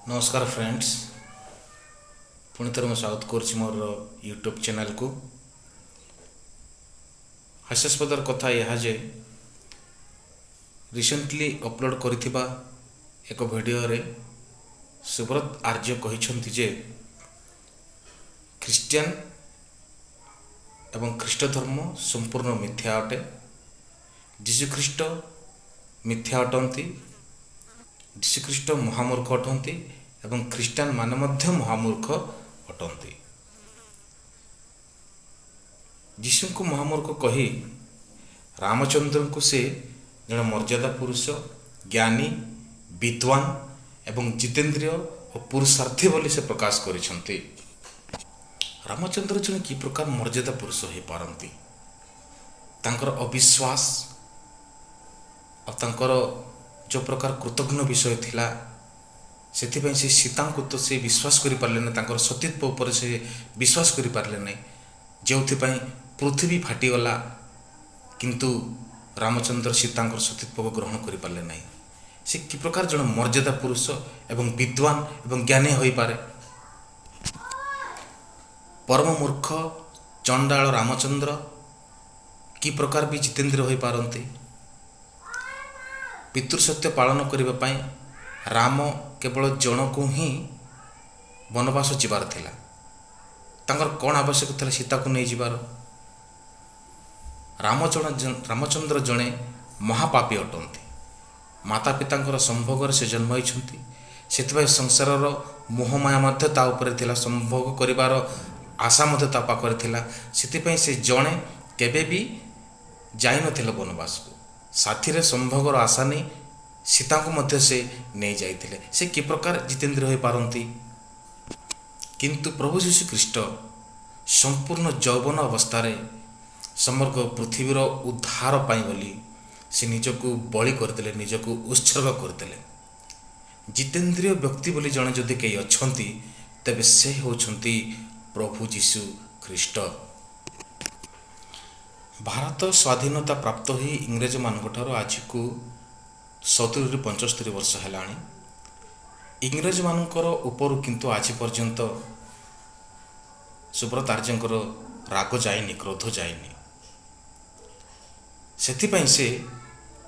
ନମସ୍କାର ଫ୍ରେଣ୍ଡସ୍, ପୁଣି ଥରେ ମୁଁ ସ୍ୱାଗତ କରୁଛି ମୋର ୟୁଟ୍ୟୁବ୍ ଚ୍ୟାନେଲକୁ। ହାସ୍ୟାସ୍ପଦର କଥା ଏହା ଯେ ରିସେଣ୍ଟଲି ଅପଲୋଡ଼ କରିଥିବା ଏକ ଭିଡ଼ିଓରେ ସୁବ୍ରତ ଆର୍ଯ୍ୟ କହିଛନ୍ତି ଯେ ଖ୍ରୀଷ୍ଟିଆନ ଏବଂ ଖ୍ରୀଷ୍ଟ ଧର୍ମ ସମ୍ପୂର୍ଣ୍ଣ ମିଥ୍ୟା ଅଟେ, ଯୀଶୁଖ୍ରୀଷ୍ଟ ମିଥ୍ୟା ଅଟନ୍ତି, ଯୀଶୁଖ୍ରୀଷ୍ଟ ମହାମୂର୍ଖ ଅଟନ୍ତି ଏବଂ ଖ୍ରୀଷ୍ଟିଆନ ମାନେ ମଧ୍ୟ ମହାମୂର୍ଖ ଅଟନ୍ତି। ଯୀଶୁଙ୍କୁ ମହାମୂର୍ଖ କହି ରାମଚନ୍ଦ୍ରଙ୍କୁ ସେ ଜଣେ ମର୍ଯ୍ୟାଦା ପୁରୁଷ, ଜ୍ଞାନୀ, ବିଦ୍ୱାନ ଏବଂ ଜିତେନ୍ଦ୍ରିୟ ଓ ପୁରୁଷାର୍ଥୀ ବୋଲି ସେ ପ୍ରକାଶ କରିଛନ୍ତି। ରାମଚନ୍ଦ୍ର ଜଣେ କି ପ୍ରକାର ମର୍ଯ୍ୟାଦା ପୁରୁଷ ହୋଇପାରନ୍ତି? ତାଙ୍କର ଅବିଶ୍ୱାସ ଆଉ ତାଙ୍କର ଯେଉଁ ପ୍ରକାର କୃତଘ୍ନ ବିଷୟ ଥିଲା, ସେଥିପାଇଁ ସେ ସୀତାଙ୍କୁ ତ ସେ ବିଶ୍ୱାସ କରିପାରିଲେ ନାହିଁ, ତାଙ୍କର ସତୀତ୍ୱ ଉପରେ ସେ ବିଶ୍ୱାସ କରିପାରିଲେ ନାହିଁ, ଯେଉଁଥିପାଇଁ ପୃଥିବୀ ଫାଟିଗଲା, କିନ୍ତୁ ରାମଚନ୍ଦ୍ର ସୀତାଙ୍କର ସତୀତ୍ୱକୁ ଗ୍ରହଣ କରିପାରିଲେ ନାହିଁ। ସେ କି ପ୍ରକାର ଜଣେ ମର୍ଯ୍ୟାଦା ପୁରୁଷ ଏବଂ ବିଦ୍ୱାନ ଏବଂ ଜ୍ଞାନୀ ହୋଇପାରେ? ପରମ ମୂର୍ଖ ଚଣ୍ଡାଳ ରାମଚନ୍ଦ୍ର କି ପ୍ରକାର ବି ଜିତେନ୍ଦ୍ରିୟ ହୋଇପାରନ୍ତି? ପିତୃସତ୍ୟ ପାଳନ କରିବା ପାଇଁ ରାମ କେବଳ ଜଣକୁ ହିଁ ବନବାସ ଯିବାର ଥିଲା। ତାଙ୍କର କ'ଣ ଆବଶ୍ୟକ ଥିଲା ସୀତାକୁ ନେଇଯିବାର? ରାମଚନ୍ଦ୍ର ଜଣେ ମହାପାପୀ ଅଟନ୍ତି। ମାତା ପିତାଙ୍କର ସମ୍ଭୋଗରେ ସେ ଜନ୍ମ ହୋଇଛନ୍ତି, ସେଥିପାଇଁ ସଂସାରର ମୋହମାୟା ମଧ୍ୟ ତା ଉପରେ ଥିଲା, ସମ୍ଭୋଗ କରିବାର ଆଶା ମଧ୍ୟ ତା ପାଖରେ ଥିଲା। ସେଥିପାଇଁ ସେ ଜଣେ କେବେ ବି ଯାଇନଥିଲେ ବନବାସକୁ। ସାଥିରେ ସମ୍ଭୋଗର ଆଶା ନେଇ ସୀତାଙ୍କୁ ମଧ୍ୟ ସେ ନେଇଯାଇଥିଲେ। ସେ କି ପ୍ରକାର ଜିତେନ୍ଦ୍ରିୟ ହୋଇପାରନ୍ତି? କିନ୍ତୁ ପ୍ରଭୁ ଯୀଶୁ ଖ୍ରୀଷ୍ଟ ସମ୍ପୂର୍ଣ୍ଣ ଯୌବନ ଅବସ୍ଥାରେ ସମଗ୍ର ପୃଥିବୀର ଉଦ୍ଧାର ପାଇଁ ବୋଲି ସେ ନିଜକୁ ବଳି କରିଦେଲେ, ନିଜକୁ ଉତ୍ସର୍ଗ କରିଦେଲେ। ଜିତେନ୍ଦ୍ରିୟ ବ୍ୟକ୍ତି ବୋଲି ଜଣେ ଯଦି କେହି ଅଛନ୍ତି, ତେବେ ସେ ହେଉଛନ୍ତି ପ୍ରଭୁ ଯୀଶୁ ଖ୍ରୀଷ୍ଟ। ଭାରତ ସ୍ୱାଧୀନତା ପ୍ରାପ୍ତ ହୋଇ ଇଂରେଜମାନଙ୍କ ଠାରୁ ଆଜିକୁ 70ରୁ 75 ବର୍ଷ ହେଲାଣି। ଇଂରେଜମାନଙ୍କର ଉପରୁ କିନ୍ତୁ ଆଜି ପର୍ଯ୍ୟନ୍ତ ସୁବ୍ରତ ଆର୍ଯ୍ୟଙ୍କର ରାଗ ଯାଇନି, କ୍ରୋଧ ଯାଇନି। ସେଥିପାଇଁ ସେ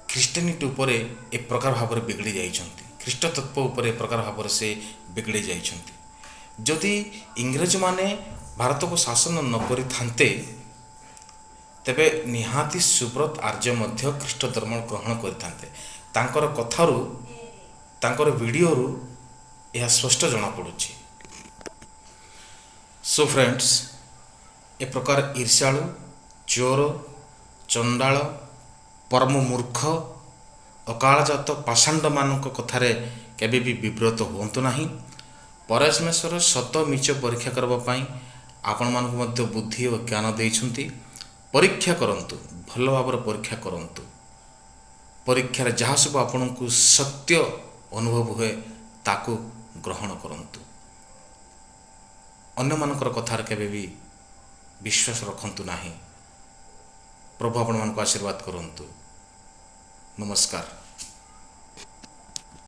ଖ୍ରୀଷ୍ଟିଆନିଟି ଉପରେ ଏ ପ୍ରକାର ଭାବରେ ବିଗିଡ଼ି ଯାଇଛନ୍ତି, ଖ୍ରୀଷ୍ଟ ତତ୍ତ୍ୱ ଉପରେ ଏ ପ୍ରକାର ଭାବରେ ସେ ବିଗିଡ଼ି ଯାଇଛନ୍ତି। ଯଦି ଇଂରେଜମାନେ ଭାରତକୁ ଶାସନ ନ କରିଥାନ୍ତେ, ତେବେ ନିହାତି ସୁବ୍ରତ ଆର୍ଯ୍ୟ ମଧ୍ୟ ଖ୍ରୀଷ୍ଟ ଧର୍ମ ଗ୍ରହଣ କରିଥାନ୍ତେ। ତାଙ୍କର କଥାରୁ, ତାଙ୍କର ଭିଡ଼ିଓରୁ ଏହା ସ୍ପଷ୍ଟ ଜଣାପଡ଼ୁଛି। ସୋ ଫ୍ରେଣ୍ଡସ୍, ଏ ପ୍ରକାର ଈର୍ଷାଳୁ, ଚୋର, ଚଣ୍ଡାଳ, ପରମ ମୂର୍ଖ, ଅକାଳଜାତ ପାଷାଣ୍ଡମାନଙ୍କ କଥାରେ କେବେ ବି ବିବ୍ରତ ହୁଅନ୍ତୁ ନାହିଁ। ପରମେଶ୍ୱର ସତ ମିଛ ପରୀକ୍ଷା କରିବା ପାଇଁ ଆପଣମାନଙ୍କୁ ମଧ୍ୟ ବୁଦ୍ଧି ଓ ଜ୍ଞାନ ଦେଇଛନ୍ତି। ପରୀକ୍ଷା କରନ୍ତୁ, ଭଲ ଭାବରେ ପରୀକ୍ଷା କରନ୍ତୁ। ପରୀକ୍ଷାରେ ଯାହା ସବୁ ଆପଣଙ୍କୁ ସତ୍ୟ ଅନୁଭବ ହୁଏ, ତାକୁ ଗ୍ରହଣ କରନ୍ତୁ। ଅନ୍ୟମାନଙ୍କର କଥାରେ କେବେ ବି ବିଶ୍ୱାସ ରଖନ୍ତୁ ନାହିଁ। ପ୍ରଭୁ ଆପଣମାନଙ୍କୁ ଆଶୀର୍ବାଦ କରନ୍ତୁ। ନମସ୍କାର।